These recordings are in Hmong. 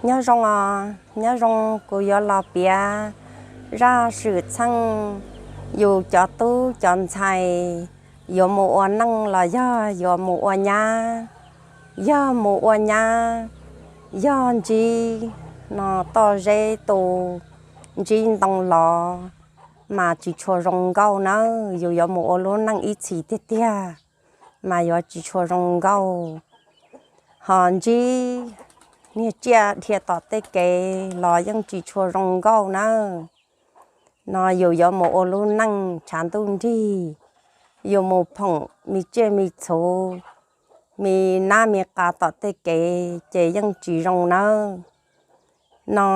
Nyob zoo os, nyob zoo, kuv yuav los piav zaj xwm txheej yus cov tub cov ntxhais yuav mus ua neej los yog yuav mus ua nyab. Yog mus ua nyab, yog ntsib no toj zeb tu, ntsib ntoo los, mas tsis tshua zoo nkauj nawb. Yus yuav mus ua lub neej ib txhis tiag tiag mas yuav tsis tshua zoo nkauj. Ho ntsib niag tsiaj dhia tom tej kev los yeej tsis tshua zoo nkauj nawb. No yus yuav mus ua lub neej tshav ntuj nrig, yus mus phoom me tsiaj me txhu, me nab me qa tom tej kev ces yeej tsis zoo nawb. No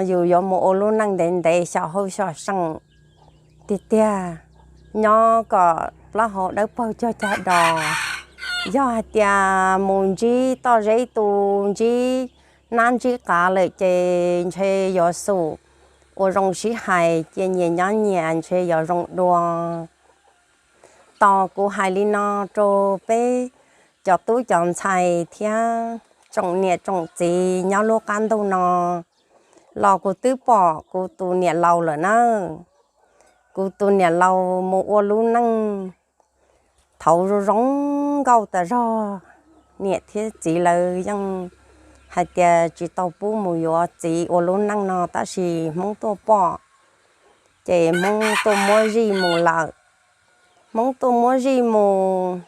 yus yuav mus ua lub neej ntev ntev xyom hauj xyom seem tiag tiag, nyob kom plaub hau dawb paug cog cag dos. Yog hais tias mus ntsib toj zeb tu, ntsib nab ntsib qav lawm ces ntshe yuav xum ua zoo sib hais, cia nyias nyob nyias ntshe yuav zoo dua. Tos kuv hais li no rau peb cov tub cov ntxhais thiab tsoom niam tsoom txiv nyob lub qab ntuj no los kuv twb pom kuv tus niam laus lawm nawb. Kuv tus niam laus mus ua lub neej thaum zoo zoo nkauj tas zog, niam thiab txiv lawv yeej hais tias tsis tau pub mus yuav txiv ua lub neej no tab sis Hmoob tuaj pom, ces Hmoob tuaj muab zij mus lawm. Hmoob tuaj muab zij mus,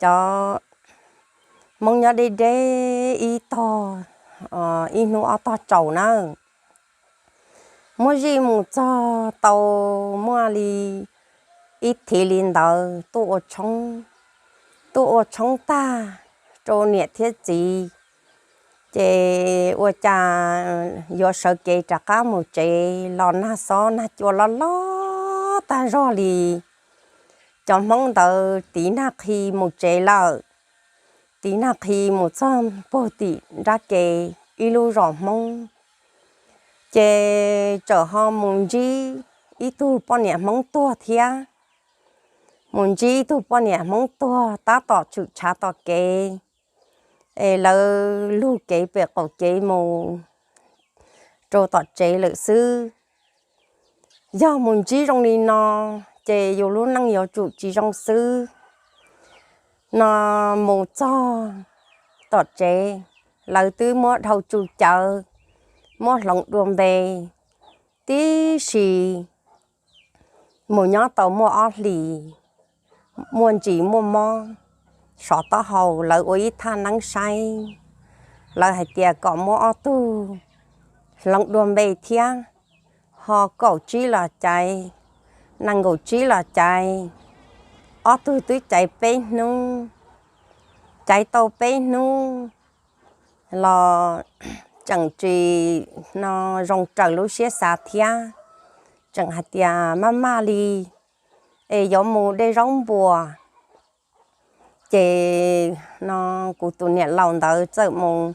cov Hmoob nyob deb deb ib tog, ib hnub ob tog tsaus nawb. Muab zij mus txog tau muaj li ib thiv li ntawd tuaj ua tshoob, tuaj ua tshoob tag rau niam thiab txiv, ces ua cas yuav sawv kev rov qab mus tsev los nag xob nag cua loj loj tag zog li. Cov Hmoob ntawd tiv nag qhi mus tsev lawm, tiv nag qhi mus txog puag tim nrab kev ib lub zos Hmoob, ces txawm ho mus ntsib ib tug poj niam Hmoob tuag thiab. Mus ntsib ib tug poj niam Hmoob tuag tab tom tshwm tshav tom kev, es lawv lug kev pem qaum kev mus rau tom tsev lawm xwb. Yog mus ntsib zoo li no, ces yus lub neej yuav tsum tsis zoo xwb. No mus txog tom tsev, lawv twb muab dhau tsu cawv, muab hloov dua npe, tib si mus nyob tau muaj ob hlis, muaj ntsis muaj mob, sov taub hau lawv ua ib thaj neeb saib, lawv hais tias kom muab ob tug hloov dua npe thiab, ho kaum tsib los caiv, nees nkaum tsib los caiv, ob tug twb caiv peb hnub, caiv tau peb hnub los tseem tsis no zoo raws lub siab xav thiab, tseem hais tias maj maj li es yuav mus de zaub npuas. Ces no kuv tus niam laus ntawd txawm mus,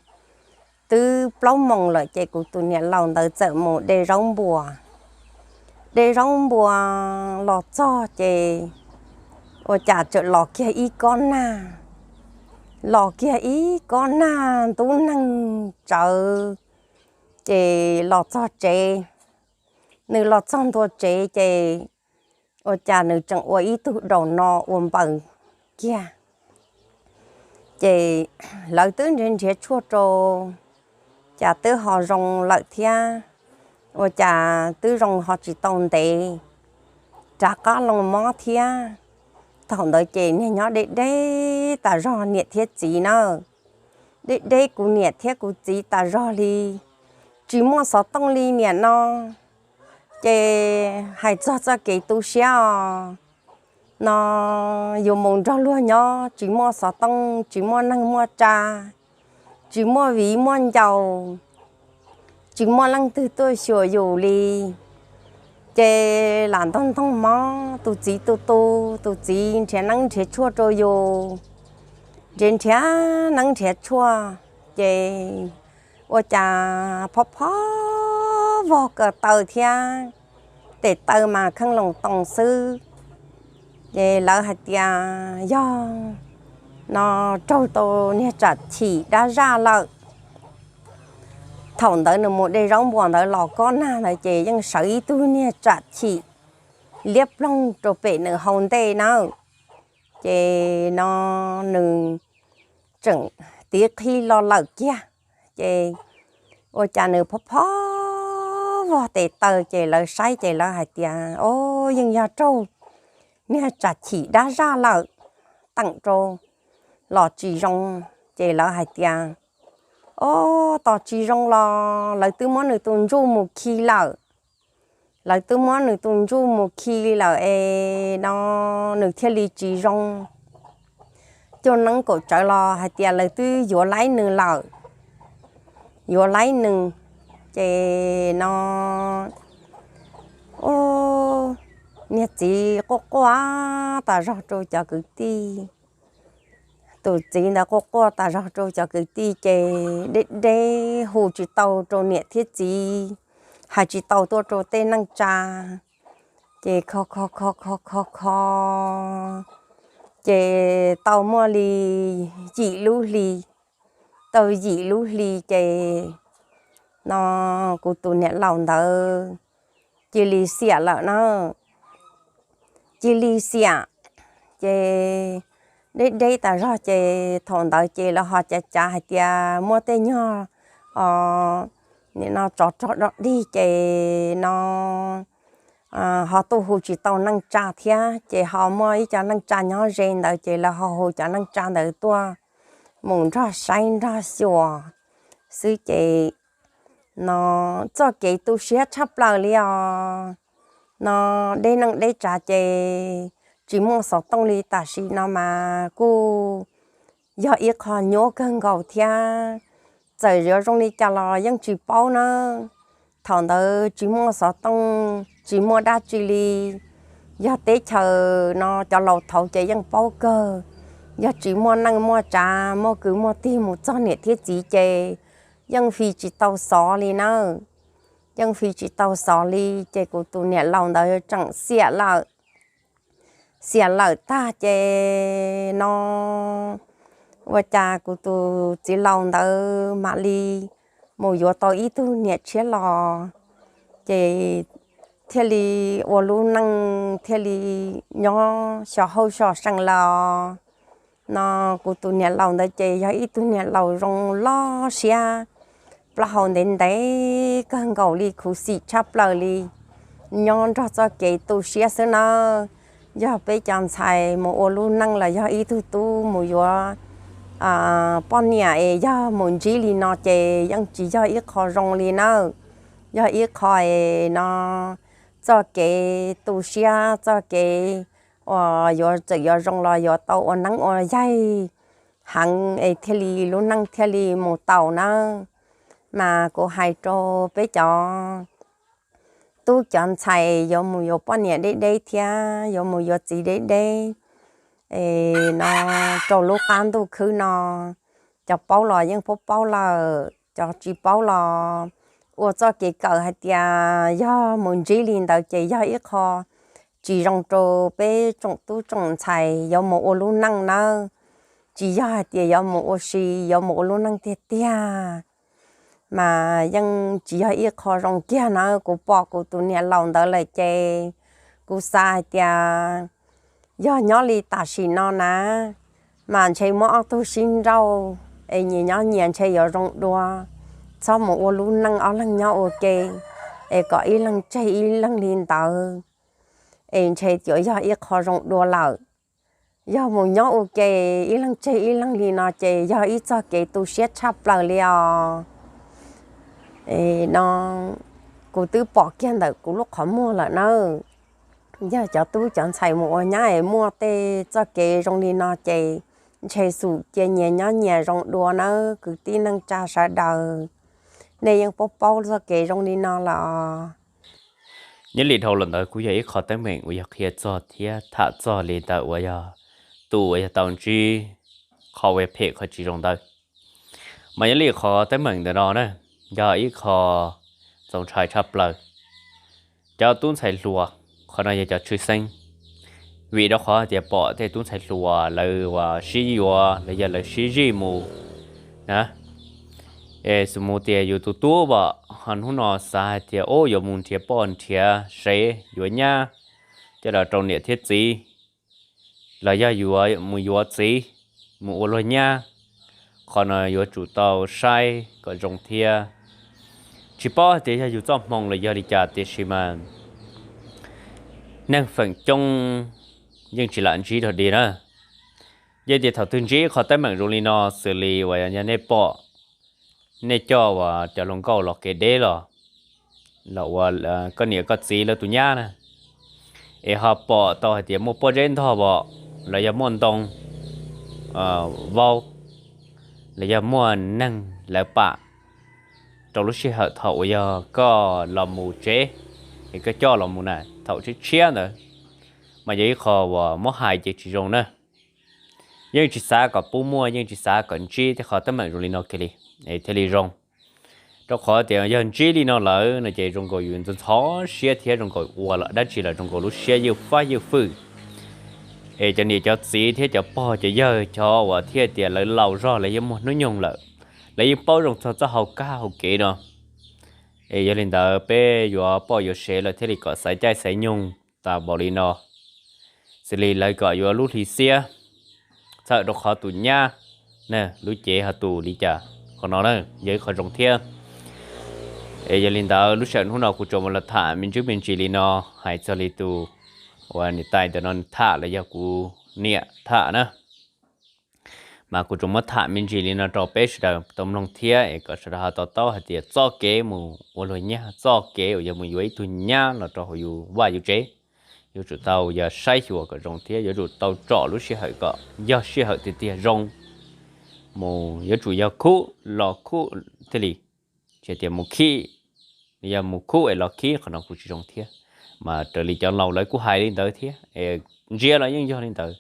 twb plaub moos lawm ces kuv tus niam laus ntawd txawm mus de zaub npuas. De zaub npuas los txog ces ua cas txawm los kiag ib kob nag, los kiag ib kob nag ntub neeg tsawv, ces los txog tsev. Nws los txog ntua tsev ces ua cas nws tseem ua ib tug daus no ua npaws kiag. Ces lawv twb nrhiav nrhiav tshuaj rau, cas twb ho zoo lawm thiab, ua cas twb zoo ho tsis tau ntev, rov qab los mob thiab. Thaum ntawd ces niag nyob deb deb tas zog niam thiab txiv na, deb deb kuv niam thiab kuv txiv tas zog li, tsis muaj xov tooj li niam no. Ces hais txog txoj kev tu siab os, no yus mus nrog luag nyob tsis muaj xov tooj, tsis muaj neeg muaj tsa, tsis muaj viv muaj ncaus, tsis muaj leej twg tuaj xyuas yus li. Ces lam ntog ntog mob, tus txiv tu tu, tus txiv nrhiav neeb nrhiav tshuaj rau yus, nrhiav nrhiav neeb nrhiav tshuaj, ces ua cas phob phob vog ko taw thiab, tes taw mas kheej loos toos xwb. Ces lawv hais tias yog no raug tau niag tsam chim dab zaj lawm. Thaum ntawd nws mus de zaub npua ntawd los kob nag ntawd ces yeej sawv ib tug niag tsam chim liab ploog rau pem nws hau ntej nawb. Ces no nws tseem tiv qhi los lawm kiag, ces ua cas nws phob phob vog tes taw ces lawv saib ces lawv hais tias, o, yeej yog raug niag tsam chim dab zaj lawm, teem rau los tsis zoo. Ces lawv hais tias, o, tos tsis zoo los lawv twb muab nws tus ntsuj mus khi lawm. Lawv twb muab nws tus ntsuj mus khi lawm es no nws thiaj li tsis zoo. Cuaj neeb kaum tsawv los hais tias lawv twb yuav laib nws lawm, yuav laib nws. Ces no niag txiv quaj quaj tas zog rau cov kwv tij. Tus txiv ntawd quaj quaj tas zog rau cov kwv tij ces deb deb hu tsis tau rau niam thiab txiv, hais tsis tau tuaj rau tej neej tsa. Ces kho kho kho kho kho kho, ces tau muaj li yim lub hli, tau yim lub hli ces no kuv tus niam laus ntawd cia li xiam lawm na. Cia li xiam, ces deb deb tas zog ces thaum ntawd ces lawv ho cav cav hais tias muaj tej nyuag nim no tsov rog dog dig ces no ho tuaj hu tsis tau neej tsa thiab, ces ho muaj ib co neej tsa nyob ze ntawd ces lawv ho hu cov neej tsa ntawd tuaj mus nrog saib nrog xyuas xwb ces no txoj kev tu siab tshaj plaws li os. No deb neej deb tsav ces tsis muaj xov tooj li tam sim no mas kuj yog ib qho nyuaj kawg nkaus thiab. Txawm yuav zoo li cas los yeej tsis paub na. Thaum ntawd tsis muaj xov tooj tsis muaj dab tsi li. Yog teb chaws no cov laus thaud ces yeej paub kawg, yog tsis muaj neej muaj tsav muaj kwv muaj tij mus txog niam thiab txiv ces yeej fi tsis tau xov li na. Yeej fi tsis tau xov li ces kuv tus niam laus ntawd tseem xiam lawm. Xiam lawm tag ces no ua cas kuv tus txiv laus ntawd mam li mus yuav tau ib tug niam tshiab los, ces thiaj li ua lub neej thiaj li nyob xyos hauj xyos sees los. No kuv tus niam laus ntawd ces yog ib tug niam laus zoo loj siab, plaub hau ntev ntev kawg nkaus li khuv xim tshaj plaws li. Nyob nrog txoj kev tu siab xwb nawb. Yog peb cov ntxhais mus ua lub neej los yog ib tug tub mus yuav poj niam es yog mus ntsib li no ces yeej tsis yog ib qho zoo li nawb. Yog ib qho es no txoj kev tu siab txoj kev uas yuav txawm yuav zoo los yuav tau ua neeb ua yaig heev es thiaj li lub neej thiaj li mus tau nawb. Mas kuv hais rau peb cov tub cov ntxhais yuav mus yuav poj niam deb deb thiab yuav mus yuav txiv deb deb no rau lub qab ntuj khwb no, cov paub los yeej paub paub lawm, cov tsis paub los ua txoj kev kawm hais tias yog mus ntsib li ntawd ces yog ib qho tsis zoo rau peb tsoom tub tsoom ntxhais yuav mus ua lub neej nawb. Tsis yog hais tias yuav mus ua si, yuav mus ua lub neej tiag tiag mas yeej tsis yog ib qho zoo kiag nawb. Kuv pom kuv tus niam laus ntawd lawm ces kuv xav hais tias yog nyob li tam sim no na mas ntshe muab ob tug sib nrauj es nyias nyob nyias ntshe yuav zoo dua. Txhob mus ua lub neej ob leeg nyob ua ke es kom ib leeg tseg ib leeg li ntawd es ntshe yuav yog ib qho zoo dua lawm. Yog mus nyob ua ke ib leeg tseg ib leeg li no ces yog ib txoj kev tu siab tshaj plaws li os. No kuv twb pom kiag ntawm kuv lub qhov muag lawm nawb. Yog cov tub cov ntxhais mus ua nyab es muaj tej txoj kev zoo li no ces ntshe xum cia nyias nyob nyias zoo dua nawb kwv tij neej tsa sawv daws. Nej yeej paub paub txoj kev zoo li no los. Nyob li dhau los ntawd kuj yog ib qho teeb meem uas yog qhia txog thiab tham txog li ntawm uas yog tus uas yog tau ntsib qhov uas yog phem qhov tsis zoo ntawd. Mas nyob li qhov teeb meem ntawm no na, yog ib qho txaus ntshai tshaj plaws. Cov tub ntxhais hluas, qhov no yog cov tshwj xeeb, vim rau qhov tias pom tej tub ntxhais hluas lawv uas sib yuav los yog lawv sib zij mus na, Es xws mus tias yus tus tub pom ho hnub no xav hais tias ub yuav mus nrhiav poj nrhiav sev yuav nyab coj los rau niam thiab txiv, los yog yuav mus yuav txiv mus ua luag nyab, qhov no yuav tsum tau saib kom zoo thiab. Tsis paub hais tias yog yus txoj hmoo los yog li cas tiam sis mas neeg feem coob yeej tsis lam ntsib dog dig na. Yog tias thaum twg ntsib qhov teeb meem zoo li no xws li uas yog nej pom, nej coj uas cov hluas nkauj los kev deb los, los ua koj niam koj txiv lawv tus nyab na, es ho pom tau hais tias muaj pob zeb ntog pom, los yog muaj ntoo vau, los yog muaj neeg lawv pam rau lub sij hawm thaum uas yog koj los mus tsev, es koj coj los mus na thaum tshiab tshiab ntawd, mas yog ib qho uas muab hais ces tsis zoo na. Yeej tsis xav kom pub muaj, yeej tsis xav kom ntsib tej qhov teeb meem zoo li no kiag li, thiaj li zoo. Rau qhov tias yog ntsib li no lawm no ces zoo nkaus yus ntxhov siab thiab zoo nkaus ua dab tsi los zoo nkaus lub siab ywj fab ywj fwj. Es cov niam cov txiv thiab cov pog cov yawg cov uas thiaj tias lawv laus zog lawv yeej muaj hnub nyoog lawm, lawv yeej paub zoo txog txoj hau kab hau kev no. Es yog li ntawd peb yuav poj yuav sev lawm thiaj li kom xaiv caij xaiv nyoog tas npaum li no, xws li lawv kom yuav lub hli xiab txhawm rau qhov tus nyab na, lub cev ho tus li cas, qhov no na yog ib qho zoo thiab. Es yog li ntawd lub sij hawm hnub no kuv tsuas mus los tham me ntsis me ntsis li no, hais txog li tus uas niam tais ntawm no tham los yog kuv niam tham na. Mas kuv tsuas muab tham me ntsis li no rau peb sawv daws tau mloog thiab es kom sawv daws ho to taub hais tias txoj kev mus ua luag nyab, txoj kev uas yog mus yuav ib tug nyab los rau hauv yus vaj yus tsev, yuav tsum tau yog saib xyuas kom zoo thiab yuav tsum tau tsom lub sij hawm kom yog sij hawm tiag tiag zoo. Mus yuav tsum yog khub los khub thiaj li, tsis tias mus khib, yog mus khub es los khib qhov no kuj tsis zoo thiab. Mas raws li cov laus lawv kuj hais li ntawd thiab, ntsia los yeej yog li ntawd.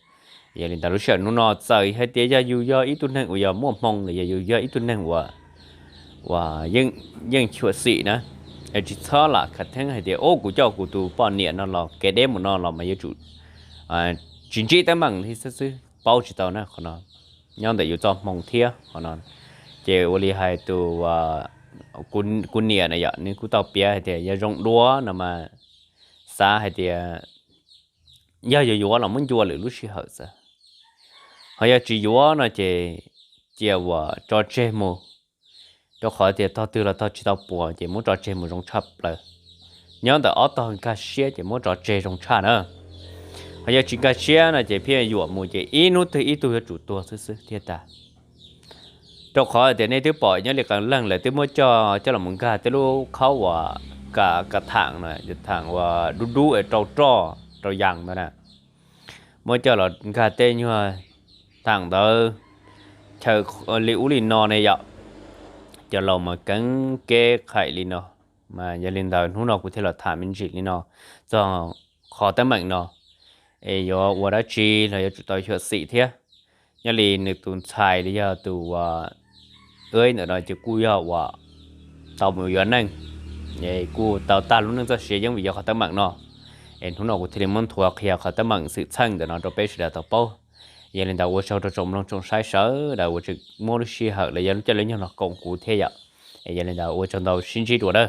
Yog li ntawd lub sij hawm hnub no txawm hais tias yog yus yog ib tug neeg uas yog muaj hmoo los yog yus yog ib tug neeg uas uas yeej xyuam xim na, es tsis txhob lam khav theeb hais tias ub kuv coj kuv tus poj niam no los kev deb mus no los mas yuav tsum tsis ntsib teeb meem li xwb xwb, paub tsis tau na qhov no. Nyob ntawm yus txoj hmoo thiab qhov no. Ces ua li hais tus kuv niam na yom, nws kuj tau piav hais tias yog zoo dua no mas xav hais tias yog yuav yuav los muab ncua lwm lub sij hawm xwb. Ho yog tsis yuav no ces cia uas tso tseg mus, rau qhov tias tog twg los tog tsis tau puas ces muab tso tseg mus zoo tshaj plaws. Nyob ntawm ob tog nkag siab ces muab tso tseg zoo tshaj na. Ho yog tsis nkag siab no ces pheej yuam mus ces ib hnub twg ib tug yuav tsum tuag xwb xwb thiaj tag. Rau qhov tias nej twb pom nyob li qee leej lawv twb muab coj coj los mus nkag tej lub khaub uas ka ka tham no, tham uas dub dub es rau roj rau yas ntawd na, muab coj los nkag tej nyuag tham ntawd chaw li ub li no ne yom. Cov laus mas keev kev qhaim li no, mas yog li ntawd hnub no kuv thiaj los tham me ntsis li no txog qhov teeb meem no, es yuav ua dab tsi los yuav tsum tau xyuam xim thiab. Nyob li nws tus ntxhais li yog tus ua ntawm no ces kuj yog uas tau mus yuav neej, kuj tau tag lub neej txoj sia yeej vim yog qhov teeb meem no. Es hnub no kuv thiaj li muab nthuav qhia qhov teeb meem xwm txheej ntawm no rau peb sawv daws tau paub. Yog li ntawd ua tsaug rau tsoom mloog tsoom saib sawv daws uas tseem muab lub sij hawm los yog lub caij lub nyoog los koom kuv thiab yom. Es yog li ntawd ua tsaug ntau, sib ntsib dua na.